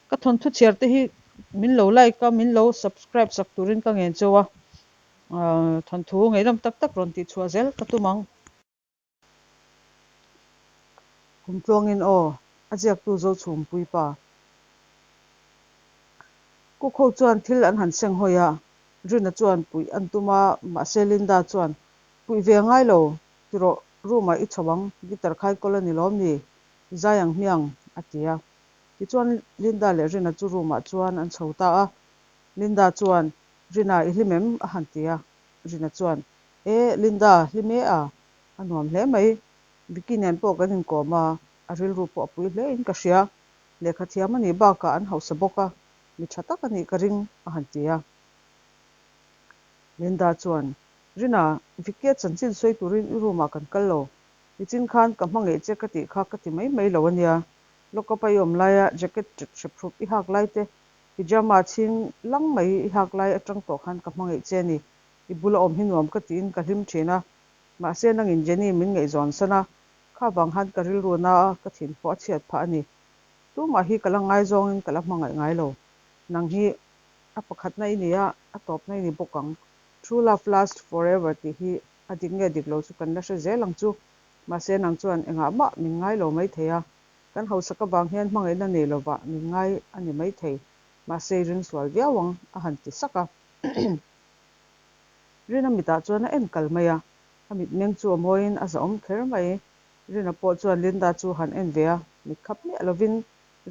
Ka thawnthu chhiar te hi min lo like a, min lo subscribe sak turin ka ngen cheu a, thawnthu ngaihnawm tak tak rawn tih chhuah zel ka tum ang. Kum tluangin aw, a ziaktu Zochhumpui pa. Cook ho chuan thil an han seng hawi a, Rina chuan puih an tum a, mahse Linda chuan, Puih ve a ngai lo, ti rawh, room ah i chho ang, guitar khai kawl a ni lawm ni, i zai ang hmiang, a ti a. Tichuan Linda leh Rina chu room ah chuan an chho ta a, Linda chuan, Rina, i hlim em? a han ti a, Rina chuan, E, Linda, hlim e a, a nuam hle mai. Vicky nen pawh kan inkawm a, a rilru pawh a pui hle in ka hria. Lehkha thiam a nih bakah an hausa bawk a, mi tha tak a nih ka ring, a han ti a. Linda chuan, Rina, Vicky-a chanchin sawi turin i room ah kan kal lo. Nichin khan ka hmangaih che ka tih kha ka ti mai mai lo a nia. Lockup-a i awm laia jacket ṭet hrep hrup i hak lai te, pyjama chhing lang mai i hak lai aṭang tawh khan ka hmangaih che a ni. I bula awm hi nuam ka tiin ka hlim thin a, mahse nangin Jenny min ngaihzawn san a, kha vang khan ka rilru na a, ka thin pawh a chhiat phah a ni. Tumah hi ka la ngaizawngin ka la hmangaih ngai lo. Nang hi a pakhatna i ni a, a tawpna i ni bawk ang. True love lasts forever tih hi a dik nge dik lo chu kan la hre zel ang chu. Mahse nang chuan engah mah min ngai lo maithei a, kan hausak avang hian hmangaihna nei lovah min ngai a ni maithei. Mahse i ringsual viau ang, a han ti sak a. Rina mitah chuan a en kal mai a, a mitmeng chu a mawiin a zahawm kher mai. Rina pawh chuan Linda chu han en ve a, mit khap miah lovin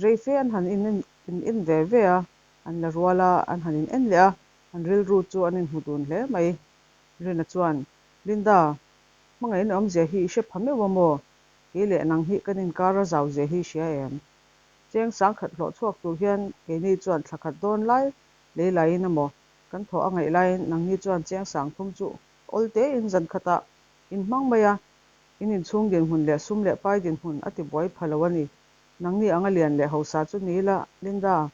rei fe an han in in ve ve a, an la rual a, an han in en leh a, an rilru chu an inhmu dun hle mai. Rina chuan, Linda, hmangaihna awmzia hi i hre pha meuh a maw? Kei leh nang hi kan inkar a zau zia hi i hria em? Cheng sangkhat hlawh chhuak tur hian keini chuan thla khat dawn lai lei laiin a maw? Kan thawh a ngaih laiin nangni chuan chiang sang thum chu awl tein zan khatah in hmang mai a, in inchhung dinhmun leh sum leh pai dinhmun a ti buai pha lo a ni. Nangni anga lian leh hausa chu ni ila, Linda,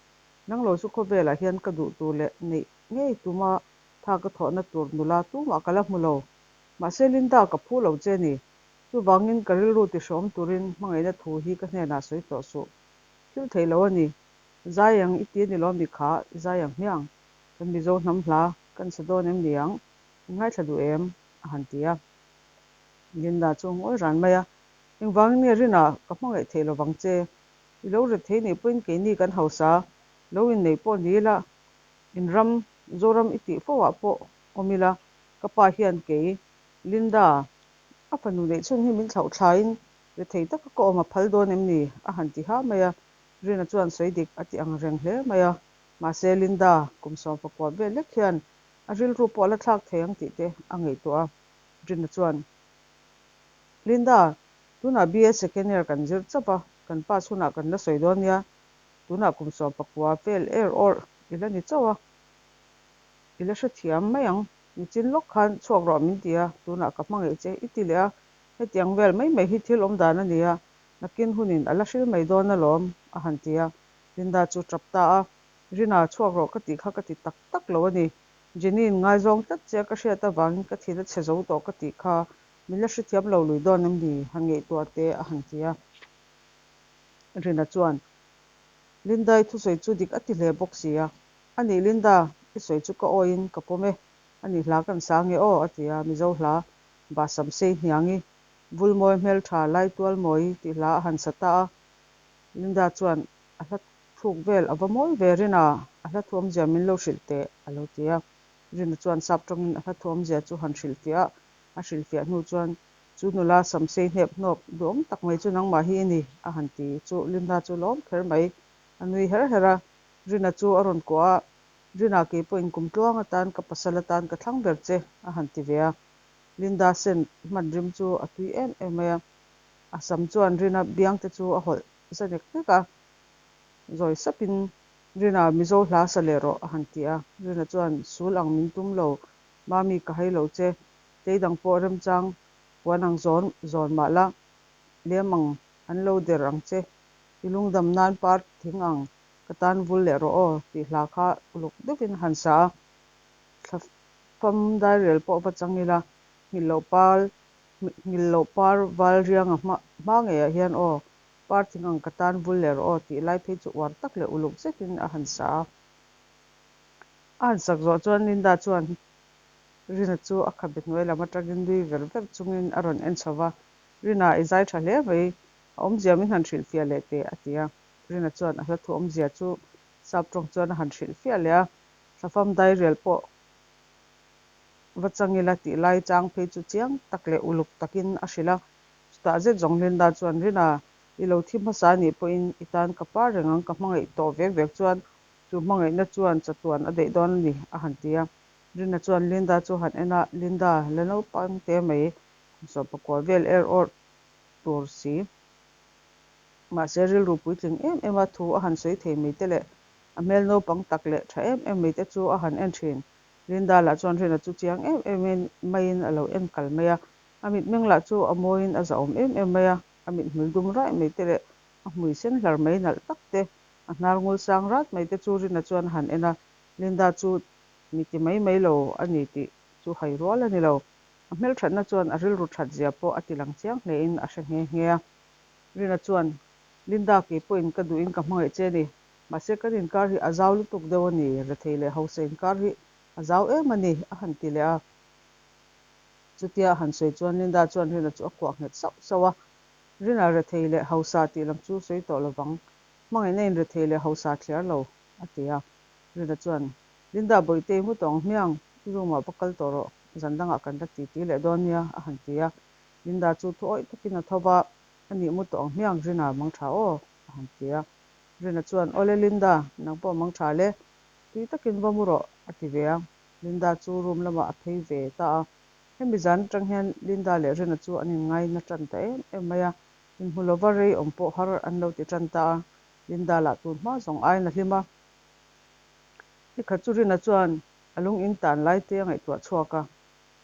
nang lo chu khawvelah hian ka duh tur leh neih ngei tuma tha ka thawhna tur nula tumah ka la hmu lo. Mahse Linda, ka phu lo che ni. Chuvangin ka rilru ti hrawm turin hmangaihna thu hi ka hnenah sawi tawh suh. Thil theih lo a ni. Zai ang i ti a ni lawm ni kha, i zai ang hmiang. Kan Mizo hnam hla kan sa dawn em ni ang? I ngaithla duh em? a han ti a. Linda chu a ngawi ran mai a, Engvangin nge Rina, ka hmangaih theih lovang che. I lo ret thei nih pawhin keini kan hausa lo inneih pawh ni ila, in ram, Zoram i tih fo ah pawh awm ila, ka pa hian kei, Linda, a fanu neih chhun hi min thlauh thlain rethei taka ka awm a phal dawn em ni? a han ti ha mai a. Rina chuan sawi dik a ti ang reng hle mai a, mahse Linda kum sawmfa kuah vel lek hian a rilru pawh a la thlak thei ang tih te a ngaihtuah a. Rina chuan, Linda, tunah BA second year kan zir chauh a, kan pass hunah kan la sawi dawn nia, tunah kum sawmfa kua vel er awrh i la ni chauh a, i la hrethiam mai ang, nichin lawk khan chhuak rawh min ti a, tunah ka hmangaih che i ti leh a, hetiang vel mai mai hi thil awm dan a ni a, Nakin hunin a la hril mai dawn alawm, a han ti a. Linda chu tap ta a, Rina, chhuak rawh ka tih kha ka ti tak tak lo a ni. Jenny-in ngaizawng tlat che a ka hriat avangin ka thin a chhe zo tawh ka tih kha min la hrethiam lo lui dawn em ni? Han ngaihtuah teh, a han ti a. Rina chuan, Linda-i thusawi chu dik a ti hle bawk si a. A nih Linda, i sawi chu ka awiin ka pawm e. A nih hla kan sa nge aw, a ti a. Mizo hla, Bahsamsei hniangi Vulmawi hmeltha Laitualmawi tih hla a han sa ta a, Linda chuan a hla thluk vel a va mawi ve Rina, a hla thuamzia min lo hrilh teh a lo ti a. Rina chuan sap tawngin a hla thuamzia chu han hrilhfiah a, a hrilhfiah hnu chuan chu nula samsei hnep hnawp duhawm tak mai chu nangmah hi i ni a han ti chu Linda chu lawm kher mai, a nui her her a, Rina chu a rawn kuah a, Rina kei pawhin kum tluang atan ka pasal atan ka thlang ber che a han ti ve a. Linda sen hman rim chu a tui em em mai a, a sam chuan Rina biang te chu a hawlh za nek nek a, zawi sapin Rina Mizo hla sa leh rawh a han ti a, Rina chuan sul ang min tum lo, Mami ka hai lo che, tlei dang pawh remchang puan ang zawn zawn mah la, lem ang an lo der ang che, i lungdam nan par thing ang ka tan vul leh rawh aw tih hla kha uluk deuhin a han sa a, thla Fam dairel pawh va chang ila, nghilh loh pal, nghilh loh par val rianga hma hma ngeiah hian aw, Par thing ang ka tan vul leh rawh aw tih lai phei chu uar tak leh uluk zetin a han sa a. A han sak zawh chuan Linda chuan Rina chu a khabe hnuai lam atangin nui ver ver chungin a rawn en chho va, Rina, i zai tha hle mai, a awmzia min han hrilhfiah leh teh, a ti a. Rina chuan a hla thu awmzia chu sap tawng chuan a han hrilhfiah leh a, Thlafam dairial pawh va chang ila tih lai chang phei chu chiang tak leh uluk takin a hrilh a. Chutah zet zawng Linda chuan, Rina, i lo thi hmasa a nih pawhin i tan ka par reng ang, ka hmangaih tawh vek vek chuan chu hmangaihna chuan chatuan a daih dawn a ni, a han ti a. Rina chuan Linda chu a han en a, Linda, la naupang te mai, kum sawmpakua vel er awrh tur si. Mahse rilru puitling em em a thu a han sawi thei mai te leh a hmel naupang tak leh tha em em mai te chu a han en thin. Linda lah chuan Rina chu chiang em em maiin a lo en kal mai a, a mitmeng lah chu a mawiin a zahawm em em mai a, a mithmul dum raih mai te leh a hmui sen hlar mai nalh tak te, a hnar ngul sang rat mai te chu Rina chuan a han en a, Linda chu mi ti mai mai lo a ni tih chu hai rual a ni lo. A hmelthatna chuan a rilru that zia pawh a ti lang chiang hlein a hre nghe nghe a. Rina chuan, Linda, kei pawhin ka duhin ka hmangaih che a ni. Mahse, kan inkar hi a zau lutuk deuh a ni, rethei leh hausa inkar hi a zau em a ni, a han ti leh a. Chutia a han sawi chuan Linda chuan Rina chu a kuah nghet sauh sauh a. Rina, rethei leh hausa tih lam chu sawi tawh lovang. Hmangaihna in rethei leh hausa thliar lo, a ti a. Rina chuan, Linda, Bawihtei mu tawh ang hmiang, i room ah va kal tawh rawh, zan dangah kan la titi leh dawn nia, a han ti a. Linda chu thu awih takin a tho va, A nih mu tawh ang hmiang, Rina mang tha aw, a han ti a. Rina chuan, Awle Linda, nang pawh mang tha le, tui takin va mu rawh, a ti ve a. Linda chu room lamah a phei ve ta a. Hemi zan atang hian Linda leh Rina chu an inngaina tan ta em em mai a, inhmu lova rei awm pawh har an lo ti tan ta a. Linda lah tun hma zawng aiin a hlim a. Nikhat chu Rina chuan a lung in tan lai te a ngaihtuah chhuak a.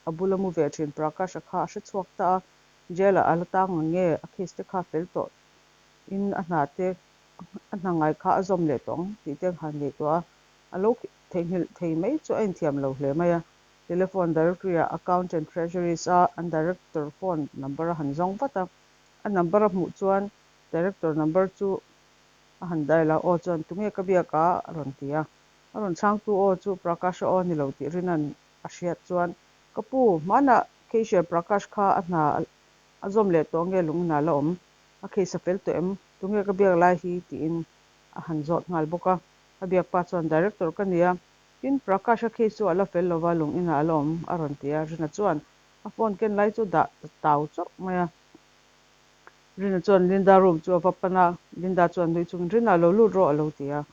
A bula mu ve thin Prakash-a kha a hre chhuak ta a, jail-ah a la tang ang nge, a case te kha fel tawh in a hna te a hna ngai kha a zawm leh tawh ang tih te han ngaihtuah a, a lo theihnghilh thei mai chu a inthiam lo hle mai a. Telephone directory-ah Account and Treasuries-a an director phone number a han zawng vat a, a number a hmuh chuan director number chu a han dial a, aw chuan tunge ka biak a? a rawn ti a, a rawn chhangtu aw chu Prakash-a aw a ni lo tih Rina'n A hriat chuan, Ka pu, hmanah Cashier Prakash kha a hna a zawm leh tawh nge lungin a la awm? A case a fel tawh em? Tunge ka biak lai hi? tiin a han zawt nghal bawk a. A biak pa chuan, Director ka nia, tin Prakash-a case chu a la fel lova lungin a la awm, a rawn ti a. Rina chuan a phone ken lai chu dah tau chawrh mai a. Rina chuan Linda room chu a va pan a, Linda chuan nui chungin, Rina, lo lut rawh, a lo ti a.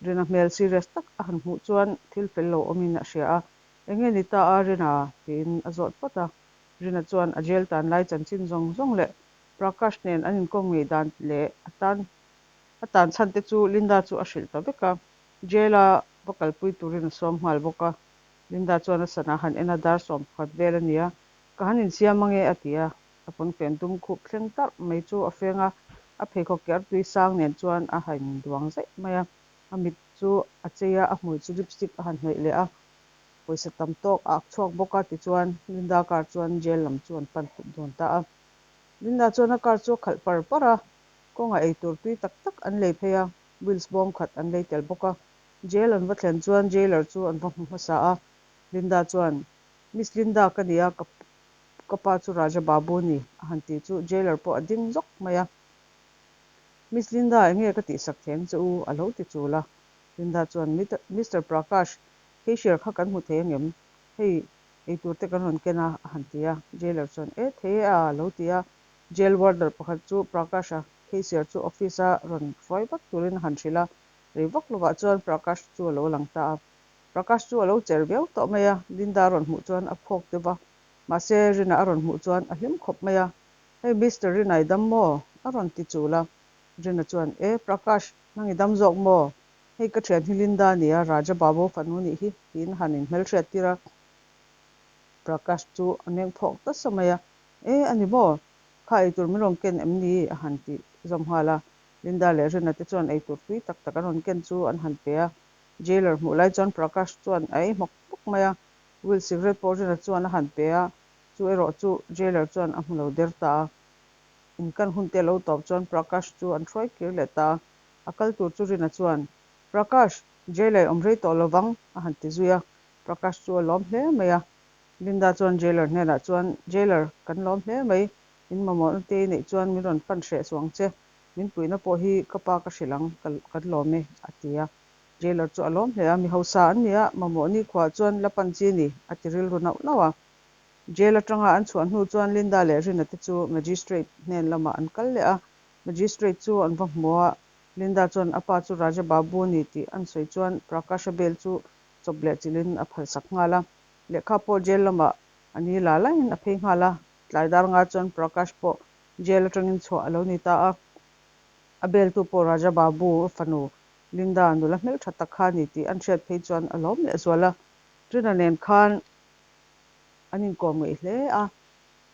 Rina hmel serious tak a han hmuh chuan thil fel lo awmin a hria a, Enge ni ta a Rina? tiin a zawt vat a. Rina chuan a jail tan lai chanchin zawng zawng leh Prakash nen an inkawm ngei dan leh a tan a tan chhan te chu Linda chu a hrilh ta vek a, jail a va kalpui turin a sawm nghal bawk a. Linda chuan a sana han en a, dar 11 vel a ni a, ka han insiam ange a ti a. A pawnfen dum khup thleng tarh mai chu a feng a, a pheikhawk ke artui sang nen chuan a han duang zaih mai a. A mit chu a chei a, a hmui chu lipstick a han hnawih leh a, pawisa tam tawk a ak chhuak bawk a, tichuan Linda car chuan jail lam chu an pan dawn ta a. Linda chuan a car chu a khalh par par a, kawngah eitur tui tak tak an lei phei a, wheels bawm khat an lei tel bawk a. Jail an va thlen chuan jailer chu an va hmu hmasa a, Linda chuan, Miss Linda ka ni a, ka Ka pa chu Raja Babu ni, a han ti chu jailer pawh a ding zawk mai a. Miss Linda, enge ka tihsak theng che u? a lo ti chul a. Linda chuan, Mister Prakash, cashier kha kan hmu thei angem? Hei, eitur te kan rawn ken a, a han ti a. Jailer chuan, E, thei e a, a lo ti a. Jail warder pakhat chu Prakash-a cashier chu office-a rawn hruai vat turin a han hrilh a. Rei vak lovah chuan Prakash chu a lo lang ta a. Prakash chu a lo cher viau tawh mai a, Linda a rawn hmuh chuan a phawk deuh va, mahse Rina a rawn hmuh chuan a hlim khawp mai a, Hei Mister Rina i dam maw? a rawn ti chul a, Rina chuan, E Prakash, nang i dam zawk maw? Hei ka thian hi Linda a nia, Raja Babu fanu nih hi, tiin a han inhmelhriat tir a. Prakash chu a meng phawk nasa mai a, E a ni maw? Kha eitur min rawn ken em ni? a han ti zawm nghal a, Linda leh Rina te chuan eitur tui tak tak an rawn ken chu an han pe a, Jailer hmuh lai chuan Prakash chuan a ei hmawk hmawk mai a, Will cigarette pawh Rina chuan a han pe a, chu erawh chu Jailer chuan a hmu lo der ta a. inkan hun te a lo tawp chuan Prakash chu an hruai kir leh ta a. A kal tur chu Rina chuan, Prakash, jail-ah i awm rei tawh lovang, a han ti zui a. Prakash chu a lawm hle mai a. Linda chuan jailer hnenah chuan, Jailer, kan lawm hle mai. In mamawhna te i neih chuan min rawn pan hreh suh ang che. Min puihna pawh hi ka pa ka hrilh ang, kan lawm e, a ti a. Jailer chu a lawm hle a, Mi hausa an ni a, mamawh nikhuaah chuan la pan chi ni, a ti rilru nauh nauh a. Jail atanga an chhuah hnu chuan Linda leh Rina te chu Magistrate hnen lamah an kal leh a. Magistrate chu an va hmu a, Linda chuan a pa chu Raja Babu a ni tih an sawi chuan Prakash-a bail chu chawp leh chilhin a phalsak nghal a. Lehkha pawh jail lamah a ni la laiin a phei nghal a. Tlai dar nga chuan Prakash pawh jail atangin chhuah a lo ni ta a. A bail tu pawh Raja Babu fanu Linda nula hmeltha tak kha a ni tih an hriat phei chuan a lawm leh zual a. Rina nen khan an inkawm ngeih hle a,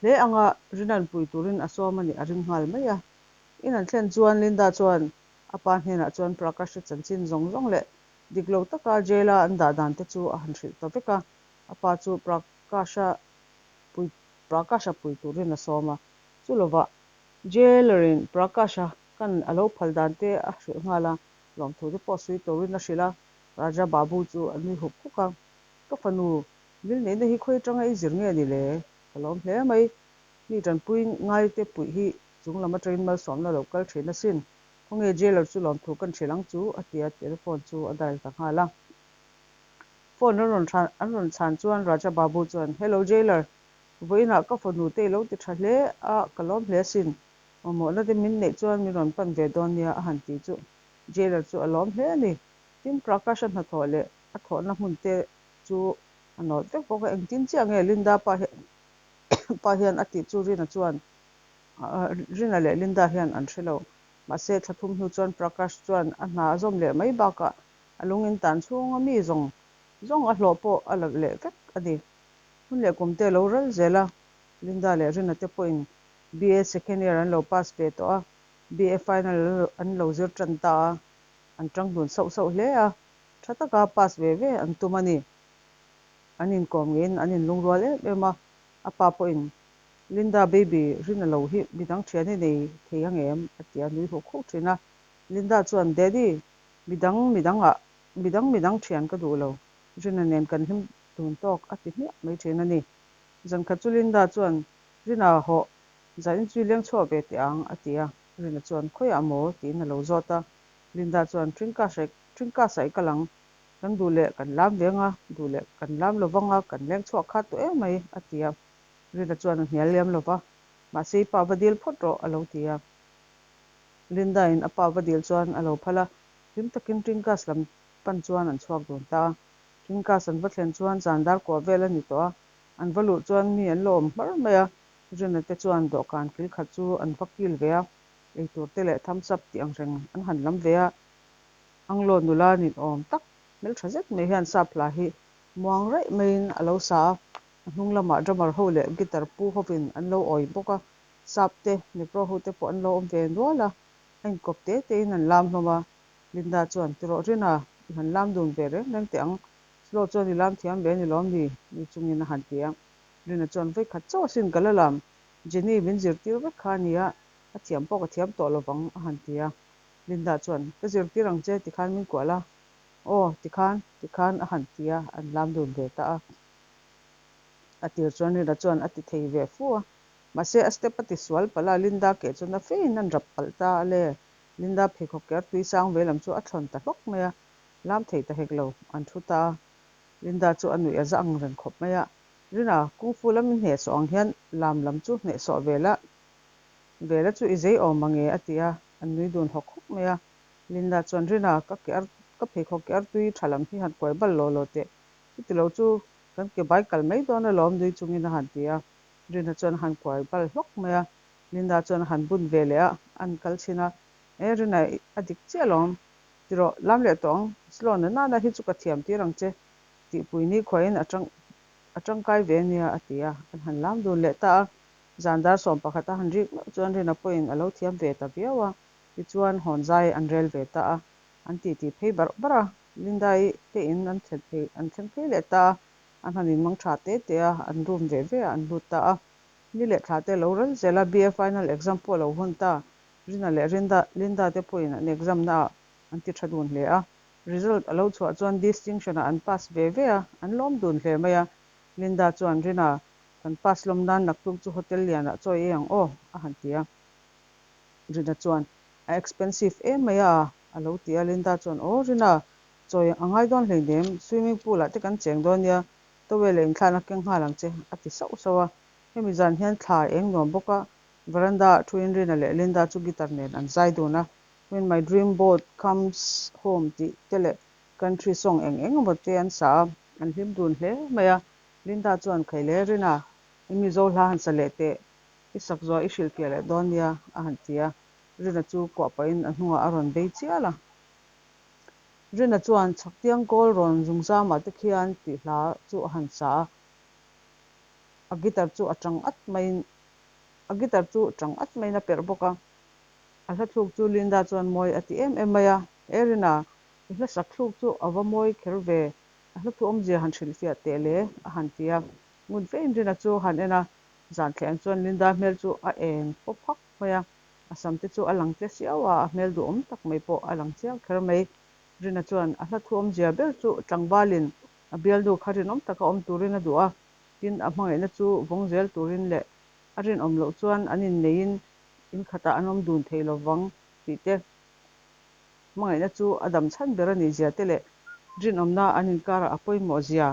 hle anga Rina'n pui turin a sawm a nih a ring nghal mai a. In an thlen chuan Linda chuan a pa hnenah chuan Prakash-a chanchin zawng zawng leh dik lo taka jail-a an dah dan te chu a han hrilh ta vek a. A pa chu Prakash-a pui Prakash-a pui turin a sawm a. Chu lovah Jailer-in Prakash-a kan a lo phal dan te a hrilh nghal a, lawmthu te pawh sawi turin a hrilh a. Raja Babu chu a nui huk huk a, Ka fanu, ngil neihna hi khawi atanga i zir nge ni le? Ka lawm hle mai. Mi tanpui ngaite puih hi chung lam atangin malsawmna lo kal thin asin. Khawnge jailer chu lawmthu kan hrilh ang chu? a ti a, telephone chu a dial ta nghal a. Phone an rawn an rawn chhan chuan Raja Babu chuan, Hello jailer, vawiinah ka fanu te i lo ti tha hle a, ka lawm hle asin. Mamawhna te min neih chuan min rawn pan ve dawn nia a han ti chu jailer chu a lawm hle a ni. Tin, Prakash-a hnathawh leh a thawhna hmun te chu a nawt vek bawk a, engtin chiah nge Linda pa hian pa hian a tih chu Rina chuan Rina leh Linda hian an hre lo. Mahse, thla thum hnu chuan Prakash chuan a hna a zawm leh mai bakah a lung in tan chhunga mi zawng zawng a hlawh pawh a la leh vek a ni. Hun leh kum te a lo ral zel a, Linda leh Rina te pawhin BA second year an lo pass ve tawh a, BA final an lo zir tan ta a, an tang dun sauh sauh hle a, tha taka pass ve ve an tum a ni. An inkawm ngeiin an inlungrual em em a, a pa pawhin, Linda baby, Rina lo hi midang thian i nei thei ang em? a ti a, nui huk huk thin a. Linda chuan, Daddy, midang midang ah, midang midang thian ka duh lo, Rina nen kan hlim dun tawk a ti hmiah mai thin a ni. Zankhat chu Linda chuan, Rina hawh, zanin chu i leng chhuak ve teh ang a ti a. Rina chuan, Khawiah maw? tiin a lo zawt a. Linda chuan, Tringkasai, Tringkasai kal ang. Kan duh leh kan lam ve anga, duh leh kan lam lo vang a, kan leng chhuak khat tawh em mai, a ti a. Rina chuan a hnial liam lo va, Mahse i pa va dil phawt rawh, a lo ti a. Linda-in a pa va dil chuan a lo phal a, hlim takin Tringkas lam pan chuan an chhuak dun ta a. Tringkas an va thlen chuan zan dar kuah vel a ni tawh a, an va luh chuan mi an la awm hmar mai a. Rina te chuan dawhkan kil khat chu an va kil ve a, eitur te leh thumbs up tih ang reng an han lam ve a, Anglo nula nin awm tak hmeltha zet mai hian sap hla hi muang raih maiin a lo sa a, a hnung lamah drummer ho leh guitar pu hovin an lo awi bawk a, sap te, negro ho te pawh an lo awm ve nual a, a inkawp te tein an lam hlawm a, Linda chuan, Tirawh Rina, i han lam dun ve reng reng teh ang, slow chuan i lam thiam ve a ni lawm ni? Ni chungin a han ti a, Rina chuan, Vawikhat chauh asin ka la lam, Jenny min zirtir vek kha a nia, a thiam pawh ka thiam tawh lovang a han ti a. Linda chuan, Ka zirtir ang che tikhan min kuah la. Aw, tikhan, tikhan a han ti a, an lam dun ve ta a. A tir chuan Rina chuan a ti thei ve fu a. Mahse, a step a ti sual palh a, Linda keh chu na fein an rap palh ta a le. Linda pheikhawk ker tui sang ve lam chu a thlawn ta hlawk mai a, lam thei ta hek lo, an thu ta a. Linda chu a nuih a za ang reng khawp mai a. Rina, Kung Fu lam i hnehsawh ang hian lam lam chu hnehsawh ve la, Vela chu i zei awm mange a ti a, an nui dun hawk hawk mai a. Linda chuan, Rina, ka ke ar, ka pheikhawk ke artui tha lam hi han kuai bal law law teh. Chuti lo chu kan ke bai kal mai dawn alawm nui chungin a han ti a. Rina chuan a han kuai bal hlawk mai a. Linda chuan a han bun ve leh a, an kal chhin a. E Rina, a dik chiah alawm. Ti rawh, lam leh tawh ang. Slow na nana hi chu ka thiam tir ang che. Tihpui ni khuaiin a tang, a tangkai ve ania a ti a. An han lam dun leh ta a. Zan dar 11 a han rik meuh chuan Rina pawhin a lo thiam ve ta viau a, tichuan hawn zai an rel ve ta a, an titi phei barh barh a, Linda-i te in an thlen phei an thleng phei leh ta a, an han inmang tha te te a, an room ve ve a an lut ta a. Ni leh thla te lo ral zel a, BA final exam pawh a lo hun ta. Rina leh Rinda, Linda te pawhin an exam naah an ti tha dun hle a. Result a lo chhuah chuan distinction ah an pass ve ve a, an lawm dun hle mai a. Linda chuan, Rina, kan pass lawm nan naktuk chu hotel lianah chaw ei ang aw, a han ti a. Rina chuan, A expensive em mai a, a lo ti a. Linda chuan, Aw Rina, chaw a ngai dawn hleinem, swimming pool ah te kan cheng dawn nia, towel leh inthlakna keng nghal ang che, a ti sauh sauh a. Hemi zan hian thla a eng nuam bawk a, veranda ah thuin Rina leh Linda chu guitar nen an zai dun a, When my dream boat comes home tih te leh country song eng eng emaw te an sa a, an hlim dun hle mai a. Linda chuan, Khaile Rina, i Mizo hla han sa leh teh, i sak zuah i hrilhfiah leh dawn nia, a han ti a. Rina chu kuah pahin a hnungah a rawn bei chial a. Rina chuan Chhaktiang kawl rawn zungzamah te khian tih hla chu a han sa a, a guitar chu a tang at maiin a guitar chu tang at maiin a perh bawk a. A hla thluk chu Linda chuan mawi a ti em em mai a, E Rina, i hla sak thluk chu a va mawi kher ve, a hla thu awmzia han hrilhfiah teh le, a han ti a. Ngun fein Rina chu a han en a, zan thleng chuan Linda hmel chu a eng pawp hak mai a, a sam te chu a lang tle siau a, a hmel duhawm tak mai pawh a lang chiang kher mai. Rina chuan a hla thu awmzia ber chu tlangvalin a bialnu kha rinawm taka awm turin a duh a, tin a hmangaihna chu vawng zel turin leh a rinawm loh chuan an inneiin in khatah an awm dun thei lovang tih te, hmangaihna chu a dam chhan ber a nih zia te leh rinawmna an inkarah a pawimawh zia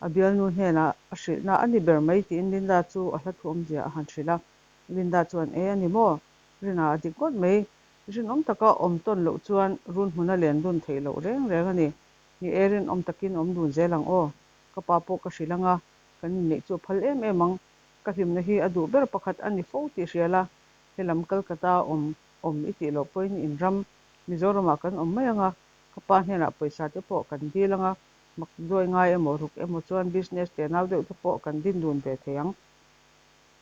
a bialnu hnenah a hrilhna a ni ber mai tiin Linda chu a hla thu awmzia a han hrilh a. Linda chuan, E a ni maw? Rina a dik ngawt mai. Rinawm taka awm tawn loh chuan run hmuna len dun theih loh reng reng a ni. Ni e, rinawm takin awm dun zel ang aw. Ka pa pawh ka hrilh ang a, kan inneih chu a phal em em ang. Ka hlimna hi a duh ber pakhat a ni fo tih hria la, helam Calcutta awm awm i tih loh pawhin in ram Mizoramah kan awm mai ang a, ka pa hnenah pawisa te pawh kan dil ang a, mak duai ngai emaw ruk emaw chuan business te nau deuh te pawh kan din dun ve thei ang.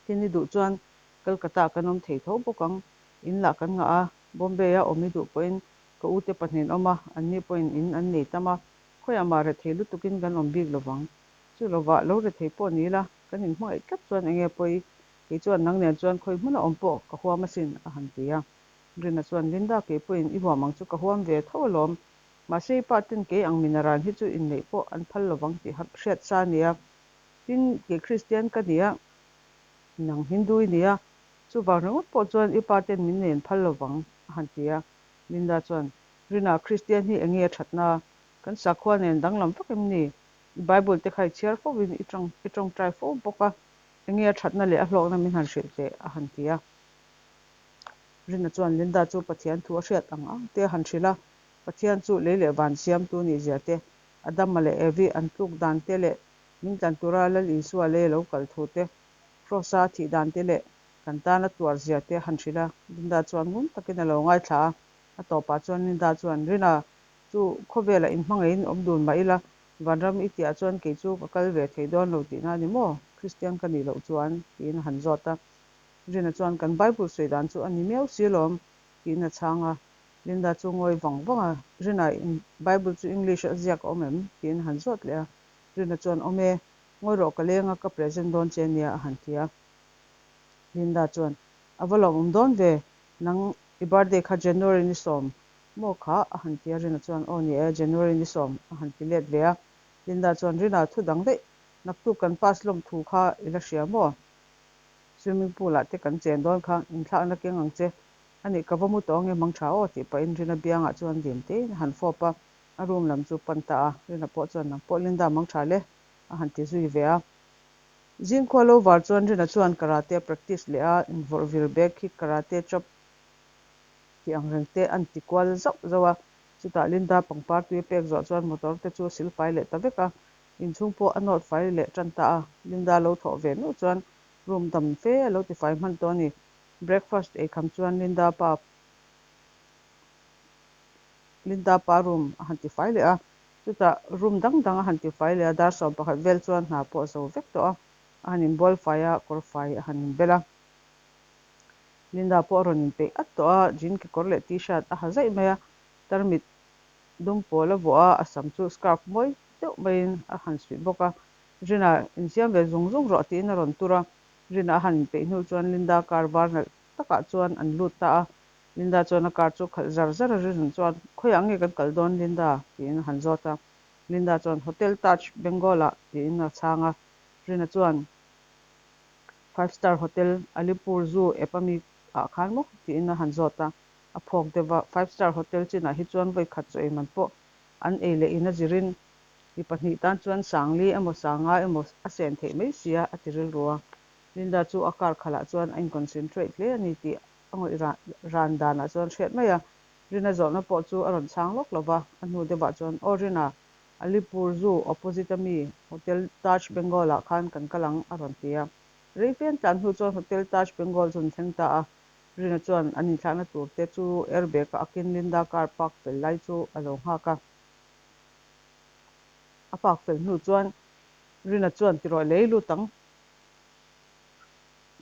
Tin i duh chuan Calcutta ah kan awm thei tho bawk ang, in lah kan ngah a, Bombay a awm i duh pawhin ka ute pahnih an awm a, anni pawhin in an nei tam a, khawiah mah rethei lutukin kan awm bik lovang. Chu lovah lo rethei pawh ni ila, kan inhmangaih tlat chuan enge pawi, kei chuan nang nen chuan khawi hmuna awm pawh ka huam asin, a han ti a. Rina chuan, Linda kei pawhin i huam ang chu ka huam ve tho alawm, mahse i pa ten kei ang minaran hi chu inneih pawh an phal lovang tih hriat sa a nia. Tin, kei Kristian ka ni a, nang Hindu i ni a, chuvang ringawt pawh chuan i pa ten min nen phal lovang, a han ti a. Linda chuan, Rina, Kristian hi enge a thatna? Kan sakhua nen danglam vak em ni? I Bible te kha i chhiar fo in i tawng i tawngtai fo bawk a, enge a thatna leh a hlawkna min han hrilh teh, a han ti a. Rina chuan Linda chu Pathian thu a hriat ang ang te a han hrilh a, Pathian chu lei leh van siamtu nih zia te, Adama leh Evi an tluk dan te leh min tlan tura Lal Isua lei a lo kal thu te, Kraws-a a thih dan te leh kan tan a tuar zia te a han hrilh a. Linda chuan ngun takin a lo ngaithla a, a tawpah chuan Linda chuan, Rina, chu khawvelah inhmangaihin awm dun mah ila, vanram i tihah chuan kei chu ka kal ve thei dawn lo tihna a ni maw? Kristian ka nih loh chuan, tiin a han zawt a. Rina chuan, Kan Bible sawi dan chu a ni miau si alawm, tiin a chhang a. Linda chu ngawi vang vang a, Rina, Bible chu English a ziak a awm em? tiin a han zawt leh a. Rina chuan, Awm e, ngawi rawh ka leng a, ka present dawn che nia, a han ti a. Linda chuan, A va lawmawm dawn ve, nang i birthday kha January ni 10 maw kha? a han ti a. Rina chuan, Aw ni e, January ni 10, a han ti let ve a. Linda chuan, Rina, thu dang daih, naktuk kan pass lawm thu kha i la hria maw? Swimming pool ah te kan chen dawn kha, inthlakna keng ang che. A nih ka va mu tawh ange mang tha aw tih pahin Rina biangah chuan dim tein a han fawp a, a room lam chu pan ta a. Rina pawh chuan nang pawh Linda mang tha le a han ti zui ve a. Zingkhua lo var chuan Rina chuan karate a practice leh a, invawrh vir bag khi karate chop tih ang reng te an ti kual zauh zauh a. Chutah Linda pangpar tui a pek zawh chuan motor te chu a sil fai leh ta vek a, inchhung pawh a nawt fai leh tan ta a. Linda lo thawh ve meuh chuan room dam fe a lo ti fai hman tawh a ni. Breakfast ei kham chuan Linda pa Linda pa room a han ti fai leh a, chutah room dang dang a han ti fai leh a, dar 11 vel chuan hna pawh a zo vek tawh a, a han inbual fai a, kawr fai a han inbel a. Linda pawh a rawn inpeih at tawh a, jean kekawr leh t-shirt a ha zaih mai a, tarmit dum pawl a vuah a, a sam chu scarf mawi deuh maiin a han suih bawk a, Rina, insiam ve zung zung rawh tiin a rawn tur a. Rina a han inpeih hnu chuan Linda car var nalh takah chuan an lut ta a. Linda chuan a car chu khalh zar zar a, Rina chuan, Khawiah nge kan kal dawn Linda? tiin a han zawt a. Linda chuan, Hotel Taj Bengal ah tiin a chhang a. Rina chuan, Five Star Hotel, Alipur Zoo ep ami ah khan maw? tiin a han zawt a. A phawk deuh va, Five Star Hotel chinah hi chuan vawi khat chaw ei man pawh an ei leh in a zirin Mi pahnih tan chuan Sangli emaw Sanga emaw a sen theih mai sia a ti rilru a. Linda chu a car khalhah chuan a inconcentrate hle a ni tih a ngawih ran danah chuan hriat mai a. Rina zawhna pawh chu a rawn chhang lawk lo va, a hnu deuhah chuan, Aw Rina, Alipur Zoo opposite a mi Hotel Taj Bengal ah khan kan kal ang a rawn ti a. Rei fe an tlan hnu chuan Hotel Taj Bengal chu an thleng ta a. Rina chuan an inthlakna tur te chu airbag a akin Linda car park fel lai chu a lo nghak a. A park fel hnu chuan Rina chuan ti rawh lei lut ang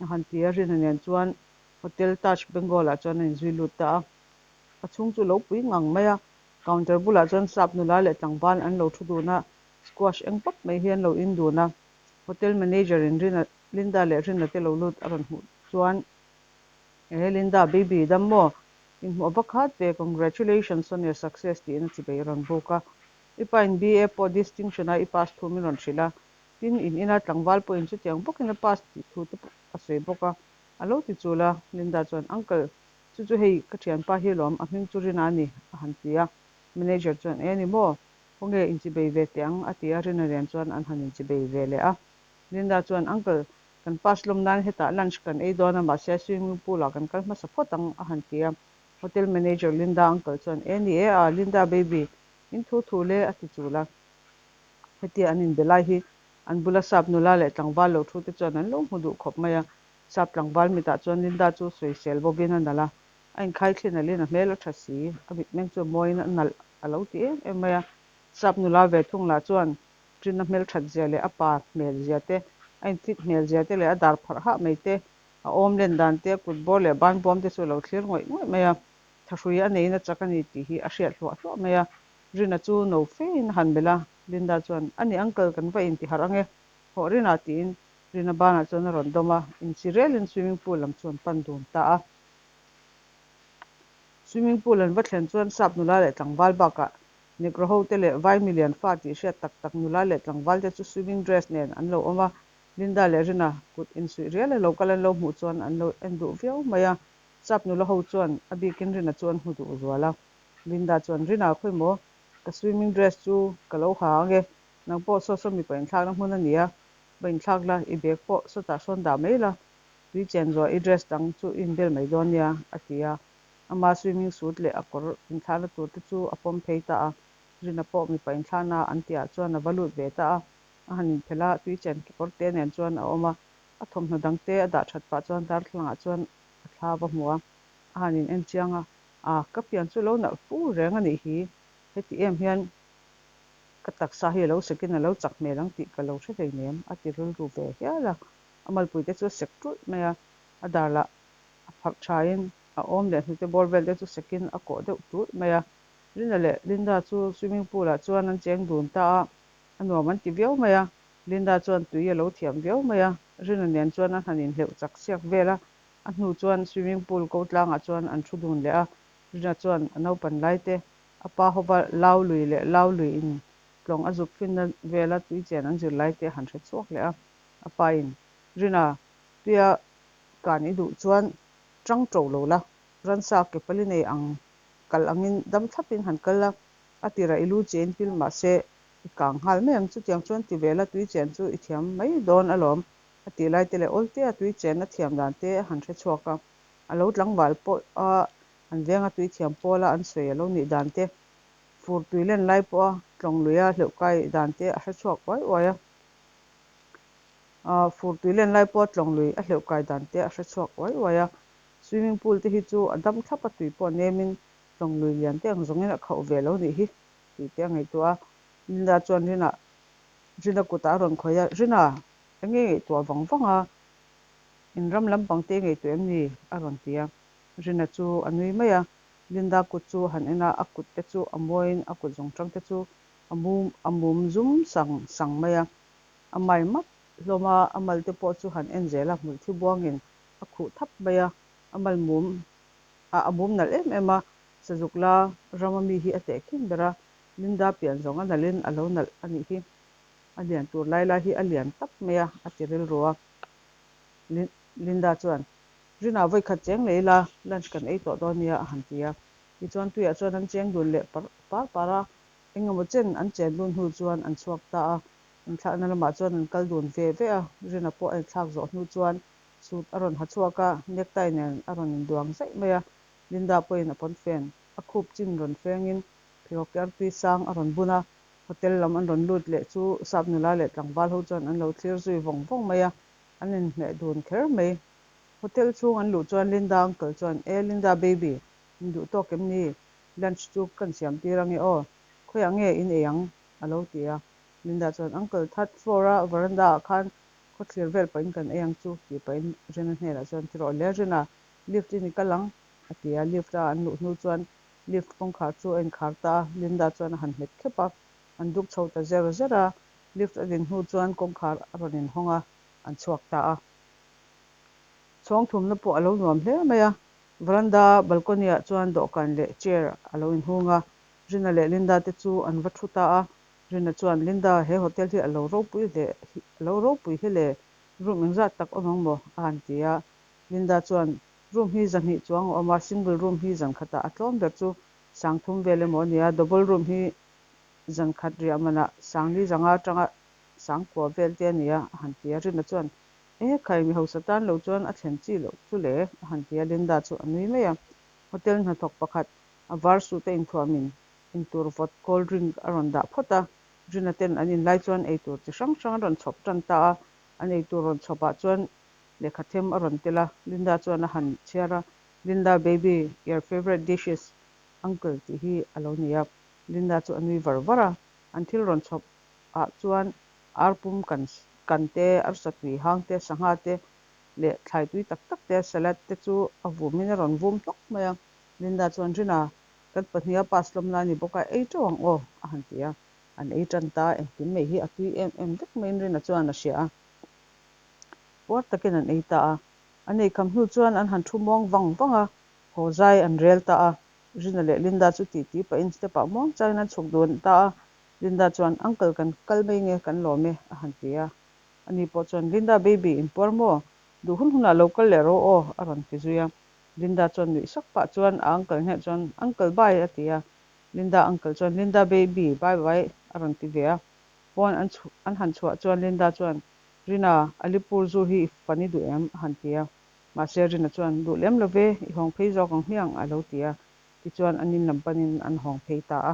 a han ti a, Rina nen chuan Hotel Taj Bengal ah chuan a inzui lut ta a. A chhung chu lo pui ngang mai a, counter bulah chuan sap nula leh tlangval an lo thu dun a, squash eng pap mai hi an lo in dun a. Hotel manager in Rina, Linda leh Rina te lo lut a rawn hmuh chuan, Ehe Linda, baby, dam maw? Inhmuh a va khat ve, congratulations on your success tiin a chibei a rawn buk a. I pa in BA pawh distinction a i pass thu min rawn hrilh a, tin in ina tlangval pawhin chutiang bawkin a pass tih thu te pawh a sawi bawk a, a lo ti chul a. Linda chuan, Uncle, chu chu hei ka thianpa hi lawm, a hming chu Rina a ni, a han ti a. Manager chuan, E ni maw, khawnge inchibei ve teh ang, a ti a, Rina nen chuan an han inchibei ve leh a. Linda chuan, Uncle, Kan pass lawm nan hetah lunch kan ei dawn a, mahse swimming pool ah kan kal hmasa phawt ang a han ti a. Hotel manager Linda uncle chuan, E ni e a, Linda baby, in thu thu le a ti chul a. Hetia an inbe lai hi an bula sap nula leh tlangval lo thu te chuan an lo hmu duh khawp mai a. Sap tlangval mitah chuan Linda chu sawisel bawkin a nalh a, a inkhai thli nalhin a hmel a tha si, a mitmeng chu a mawiin a nalh a lo ti em em mai a. Sap nula ve thung lah chuan Ṭinna hmelṭhat zia leh a pa hmel zia te, a infit hmel zia te leh a dar pharh hah mai te, a awm len dan te, a kut bawr leh ban bawm te chu a lo thlir ngawih ngawih mai a. Thahrui a neiin a chak a ni tih hi a hriat hluah hluah mai a. Rina chu no fein a han melh a, Linda chuan, A ni uncle, kan va intiharh ang e, hawh Rina tiin Rina banah chuan a rawn dawm a, insi relin swimming pool lam chu an pan dun ta a. Swimming pool an va thlen chuan sap nula leh tlangval bakah Negro ho te leh vai milian fa tih hriat tak tak nula leh tlangval te chu swimming dress nen an lo awm a, Linda leh Rina kut insuih rial a lo kal an lo hmuh chuan an lo en duh viau mai a, sap nula ho chuan a bikin Rina chu an hmu duh zual a. Linda chuan, Rina khawi maw? Ka swimming dress chu ka lo ha ang e, nang pawh saw saw mipa inthlakna hmun a nia, va inthlak la, i bag pawh sawtah sawn dah mai la, tui chen zuah i dress dang chu i inbel mai dawn nia, a ti a. Ama swimming suit leh a kawr inthlahna tur te chu a pawm phei ta a, Rina pawh mipa inthlahna an tihah chuan a va lut ve ta a, a han inphelh a, tui chen kekawr te nen chuan a awm a, a thawmhnaw dang te a dah that pah chuan darthlalangah chuan a thla va hmu a, a han in en chiang a, a ka pian chu lo nalh fu reng a nih hi, heti em hian ka taksa hi a lo sekin a lo chak hmel ang tih ka lo hre hleinem a ti rilru ve hial a, a malpui te chu a sek ṭulh mai a, a dar lah a pharh thain a awm leh hnute bawr vel te chu sekin a kawh deuh ṭulh mai a. Rina leh Linda chu swimming pool ah chuan an cheng dun ta a, a nuam an ti viau mai a. Linda chuan tui a lo thiam viau mai a, Rina nen chuan an han inhleuh chak siak vel a. A hnu chuan swimming pool ko tlangah chuan an thu dun leh a, Rina chuan a naupan lai te, a pa hova lau lui leh lau lui in tlawng a zuk finna vela tui chen an zir lai te a han hre chhuak leh a. A pa in, Rina, tuia kan i duh chuan ṭang ṭo lo la, ransa ke pali nei ang kal angin dam thlapin han kal la, a tirah i lu chein pil mah se i kang nghal mai ang, chutiang chuan ti ve la tui chen chu i thiam mai dawn alawm a tih lai te leh awltea tui chen a thiam dan te a han hre chhuak a, a lo tlangval pawh a an venga tui thiam pawla an sawi a lo nih dan te, fur tui len lai pawha tlawng luia hleuh kai dan te a hre chhuak uai uai a. Fur tui len lai pawh tlawng lui a hleuh kai dan te a hre chhuak uai uai a. Swimming pool te hi chu a dam thlap a tui pawh nemin tlawng lui lian te ang zawngin a khauh ve lo nih hi tih te a ngaihtuah a. Linda chuan Rina Rina kutah a rawn khawih a, Rina, eng nge ngaihtuah vang vang a? In ram lampang te i ngaihtuah em ni? a rawn ti a. Rina chu a nui mai a. Linda kut chu a han en a, a kut te chu a mawiin a kut zawng tang te chu a mum a mum zum sang sang mai a. A mai map hlawm a, a mal te pawh chu han en zel a, hmulthi buangin a khuh thap mai a, a mal mum ah a mum nalh em em a, sazuk la rama mi hi a teh khin ber a, Linda pian zawng a nalhin a lo nalh a nih hi, a lian tur lai lai hi a lian tap mai a, a ti rilru a. Linda chuan, Rina vawikhat cheng leh ila, lunch kan ei tawh dawn nia a han ti a. Tichuan tuiah chuan an cheng dun leh par par par a, engemaw chen an chen dun hnu chuan an chhuak ta a. Inthlakna lamah chuan an kal dun ve ve a, Rina pawh a inthlak zawh hnu chuan suit a rawn ha chhuak a, necktie nen a rawn induang zaih mai a. Linda pawhin a pawnfen a khup chin rawn fengin pheikhawk artui sang a rawn bun a, hotel lam an rawn lut leh chu sap nula leh tlangval ho chuan an lo thlir zui vawng vawng mai a, an inhmeh dun kher mai. Hotel chhung an luh chuan Linda uncle chuan, E Linda baby, in duh tawk em ni? Lunch chu kan siam tir ange aw, khawiah nge in ei ang? a lo ti a. Linda chuan, Uncle, third floor a veranda ah khan khawthlir vel pahin kan ei ang chu tih pahin Rina hnenah chuan, Ti rawh le Rina, lift in i kal ang a ti a. Lift a an luh hnu chuan lift kawngkhar chu a inkhar ta a, Linda chuan a han hmet khep a, an duk chho ta zer zer a. Lift a din hnu chuan kawngkhar a rawn inhawng a, an chhuak ta a. Chhawng thumna pawh a lo nuam hle mai a, veranda balcony ah chuan dawhkan leh chair a lo inhung a, Rina leh Linda te chu an va thu ta a. Rina chuan, Linda, he hotel hi a lo ropui hle, a lo ropui hi le, room engzat tak awm ang maw? a han ti a. Linda chuan, Room hi zahnih chuang a awm a, single room hi zan khatah a tlawm ber chu sangthum vel emaw a ni a, double room hi zan khat riah manah sangli zanga atanga sangkua vel te a ni a, a han ti a. Rina chuan, E khai, mi hausa tan lo chuan a thlen chi loh chu le, a han ti a, Linda chu a nui mai a. Hotel hnathawk pakhat, a var suit a inthuamin intur vawt, cold drink, a rawn dah phawt a. Rina ten an inlai chuan eitur chi hrang hrang an rawn chhawp tan ta a, an eitur rawn chhawpah chuan lehkha them a rawn tel a, Linda chuan a han chhiar a, Linda baby, your favourite dishes, uncle tih hi a lo ni a. Linda chu a nui var var a, an thil rawn chhawp ah chuan ar pum kan kan te, arsa tui hang te, sangha te leh thlai tui tak tak te, salad te chu a vumin a rawn vum hlawk mai a. Linda chuan, Rina, kan pahniha pass hlawm lai a ni bawk a, ei teuh ang aw, a han ti a. An ei tan ta, engkim mai hi a tui em em vek maiin Rina chuan a hria a. Puar takin an ei ta a. An ei kham hnu chuan an han thu muang vang vang a, haw zai an rel ta a. Rina leh Linda chu titi pahin step ah muang changin an chhuk dun ta a. Linda chuan, Uncle kan kal mai nge kan lawm e, a han ti a. Ani pawh chuan, Linda baby, in puar maw? Duh hun hunah lo kal leh rawh aw, a rawn ti zui a. Linda chuan nuih sak pah chuan a uncle hneh chuan, Uncle bye, a ti a. Linda uncle chuan, Linda baby, bye bye, a rawn ti ve a. Pawn an chhuah an han chhuah chuan Linda chuan, Rina, Alipur zu hi i fan i duh em? a han ti a. Mahse Rina chuan, Duh lem lo ve, i hawng phei zawk ang hmiang, a lo ti a. Tichuan an in lam panin an hawng phei ta a.